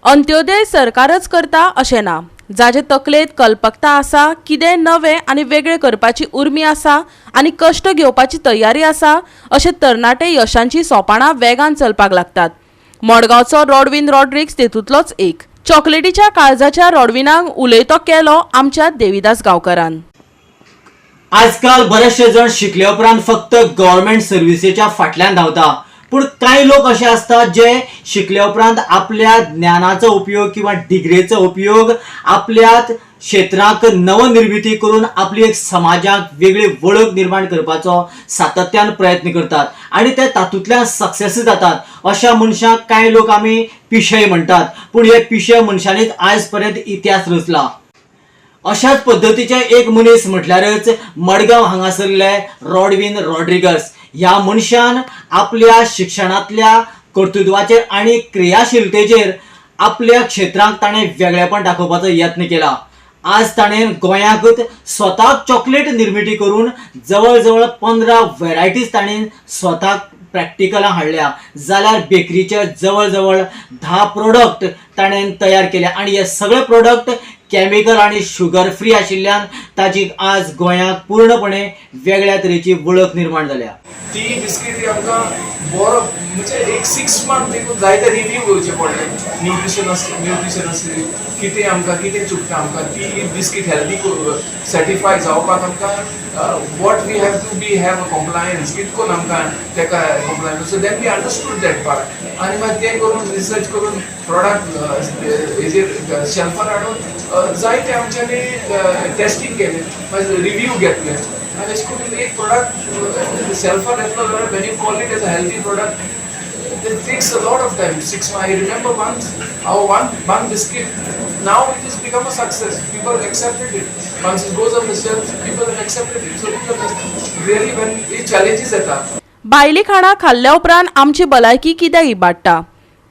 अंत्योदय सरकारच करता अशें ना. जाचे तकलेंत कल्पकता आसा, कितेंय नवें आनी वेगळें करपाची उर्मी आसा आनी कश्ट घेवपाची तयारी आसा, अशे तरणाटे यशांची सोपाणां वेगान चलपाक लागतात. मडगांवचो रॉडवीन रॉड्रिक्स तेतूंतलोच एक. चॉकलेटीच्या काळजाच्या रॉडविनाक उलयतो केलो आमच्या देविदास गांवकारान. आजकाल बरेचशे जण शिकले उपरांत फक्त गव्हर्मेंट सर्विसेच्या फाटल्यान धांवता, पूण कांय लोक अशे आसतात जे शिकले उपरांत आपल्या ज्ञानाचो उपयोग किंवा डिग्रेचो उपयोग आपल्या क्षेत्राक नवनिर्मिती करून आपली एक समाजाक वेगळी वळख निर्माण करपाचो सातत्यान प्रयत्न करतात आनी ते तातूंतल्यान सक्सेस जातात. अशा मनशांक कांय लोक आमी पिशेय म्हणटात, पूण हे पिशे मनशांनीच आयज पर्यंत इतिहास रचला. अशाच पद्दतीचे एक मनीस म्हटल्यारच मडगांव हांगासरले रॉडवीन रॉड्रिगस. ह्या मनशान आपल्या शिक्षणांतल्या कर्तृत्वाचेर आनी क्रियाशीलतेचेर आपल्या क्षेत्रांत ताणें वेगळेपण दाखोवपाचो यत्न केला. आज ताणें गोंयांकूच स्वताक चॉकलेट निर्मिती करून जवळ जवळ 15 व्हेरायटीज ताणें स्वताक प्रॅक्टिकलां हाडल्या, जाल्यार बेकरीचे जवळ जवळ 10 प्रोडक्ट ताणें तयार केले आनी हे सगळे प्रोडक्ट केमिकल आनी शुगर फ्री आशिल्ल्यान ताची आज गोंयांत पूर्णपणे वेगळ्या तरेची वळख निर्माण जाल्या. ती बिस्कीट आमकां बरो म्हणजे एक 6 मंथ देखून जायते रिव्यू घेवचे पडले, न्यूट्रिशन कितें आमकां, कितें चुकता आमकां, ती बिस्कीट हेल्दी सर्टिफाय जावपाक आमकां what we have to be have a compliance, कित करून आमकां तेका compliance. So then we understood that part आनी मागीर तें करून, रिसर्च करून, प्रोडक्ट हेजेर शेल्फार हाडून जायते आमच्यांनी टेस्टींग केलें, मागीर रिव्यू घेतले आनी अशें करून एक प्रोडक्ट शेल्फार येतलो जाल्यार, when you call it as a healthy product, it takes a lot of time. 6 months. I remember once our one biscuit. Now it has become a success. People have accepted it. Once it goes on the shelves, people have accepted it. So people have really, when it challenges येता. भायली खाणां खाल्ल्या उपरांत आमची भलायकी कित्याक इबाडटा,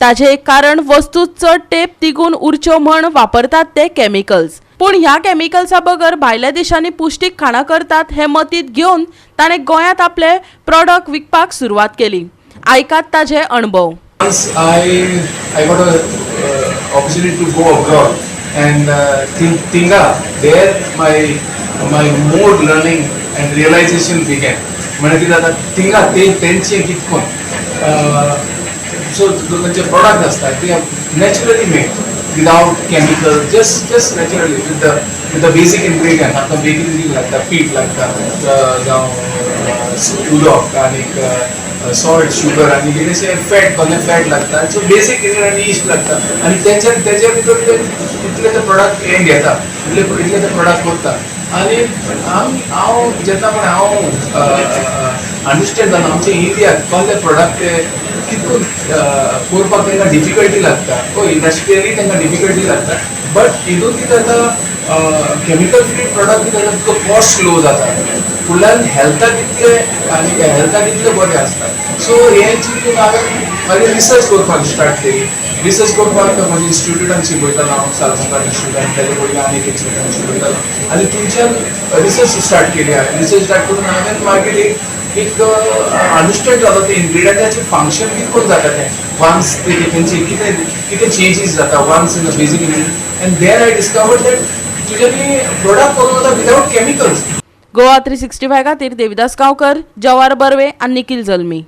ताचें एक कारण वस्तू चड तेंप तिगून उरच्यो म्हण वापरतात ते केमिकल्स. पूण ह्या केमिकल्सा बगर भायल्या देशांनी पुश्टीक खाणां करतात हें मतींत घेवन ताणें गोंयांत आपले प्रॉडक्ट विकपाक सुरवात केली. आयकात ताजे अणभव. Once I got a opportunity to go abroad and थिंगा there my more learning and realization began. म्हणजे कितें जाता, थिंगा ते तेंचे कितकोन सो तांचे प्रोडक्ट आसता ते naturally made without chemical, just naturally with the basic ingredient. आतां बेकरी कितें लागता? पीठ लागता, जावं उदक आनीक सॉल्ट, शुगर आनी कितेंशें फॅट, कसलें फॅट लागता. सो बेसीक इन्ग्रिडियंट, इस्ट लागता आनी तेच्या भितर ते इतले ते प्रोडक्ट हे घेता, इतले इतले ते प्रोडक्ट करता. आनी आमी हांव जेन्ना पण हांव अंडरस्टँड जालो आमच्या इंडियाक कसले प्रोडक्ट ते कितून करपाक तांकां डिफिकल्टी लागता. हय, इंडस्ट्रियली तांकां डिफिकल्टी लागता, बट हितून कितें जाता, केमिकल फ्री प्रोडक्ट कितें जाता, तुजो कॉस्ट लो जाता, फुडल्यान हेल्थाक इतले आनी हेल्थाक इतले बरें आसता. सो हें चिंतून हांवें मागीर रिसर्च करपाक स्टार्ट केली. रिसर्च करपाक म्हज्या इन्स्टिट्यूटान शिकयतालो हांव, सालमकार इन्स्टिट्यूटान, तेजे पयलीं आनी एक इन्स्टिट्यूटान शिकयतालो आनी थंयच्यान रिसर्च स्टार्ट केली हांवें. रिसर्च स्टार्ट करून हांवें मागीर एक एक अंडरस्टँड जालो ते इन्ग्रिडियंटाचें फंक्शन कितें करून जाता तें, वन्स ते तेंचे कितें कितें चेंजीस जाता once in the basic ingredient, and there I discovered that तुज्यांनी प्रोडक्ट करूं जाता विदावट केमिकल्स. गोवा 365 खातीर देविदास गांवकर, जवार बर्वे आनी निखिल जल्मी.